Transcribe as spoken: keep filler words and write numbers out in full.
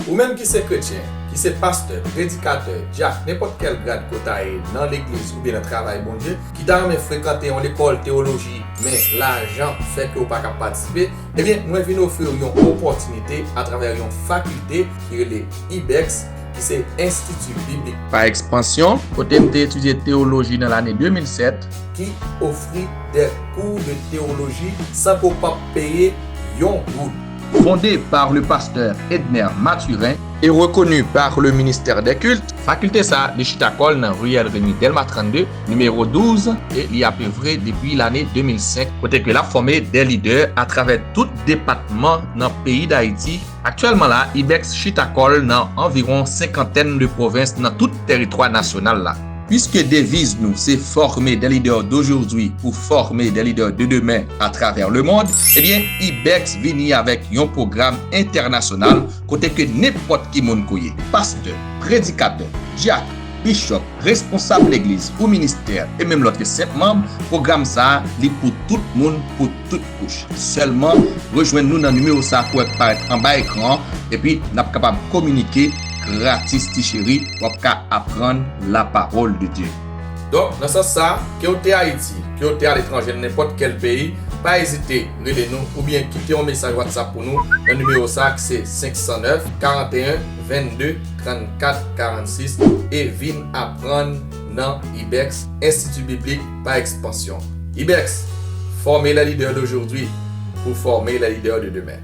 Ou menm ki se kretyen, ki se pastè, predikatè, dyak, nenpòt kèl grad ke w ta ye nan legliz oubyen nan travay Bondye, ki ta renmen frekante yon lekòl teyoloji, men lajan fè ke w pa ka patisipe, ebyen, mwen vin ofri w yon opòtinite atravè yon fakilte ki rele IBEX, ki se Enstiti Biblik pa Ekspansyon, kote m te etidye teyoloji nan lane de mil sèt, ki ofri de kou de teyoloji san ke w p ap peye yon goud. Fondée par le pasteur Edner Mathurin et reconnue par le ministère des Cultes, fakilte sa a, li chita kò l nan riyèl Remy Delma trannde, nimewo douz, e li ap evre depi lane de mil senk, kote ke l ap fòme de lidè atravè tout depatman nan peyi Dayiti. Aktyèlman la, IBEX chita kò l nan anviwon senkantèn de pwovens nan tout tèritwa nasyonal la. Puiske deviz nou se former des leaders d'aujourd'hui pour former des leaders de demain à travers le monde, ebyen, IBEX vini avèk yon pwogram entènasyonal kote ke nenpòt ki moun ke w ye, pastè, predikatè, dyak, bishop, responsab legliz ou ministè, e menm lòt ke senp manm, pwogram sa a, li pou tout moun, pou tout kouch. Sèlman, rejwenn nou nan nimewo sa a ke w wè k parèt anba ekran an, epi n ap kapab kominike gratis, ti cheri, w ap ka aprann la parole de Dieu. Donk, nan sans sa a, ke w te Ayiti, ke w te aletranje, nan nenpòt kèl peyi, pa ezite rele nou oubyen kite yon mesaj WhatsApp pou nou nan nimewo sa a ki se senk san nèf, karanteyen, vennde, trannkat, karannsis, e vin aprann nan IBEX, Enstiti Biblik pa Ekspansyon. IBEX, former les leaders d'aujourd'hui pour former les leaders de demain.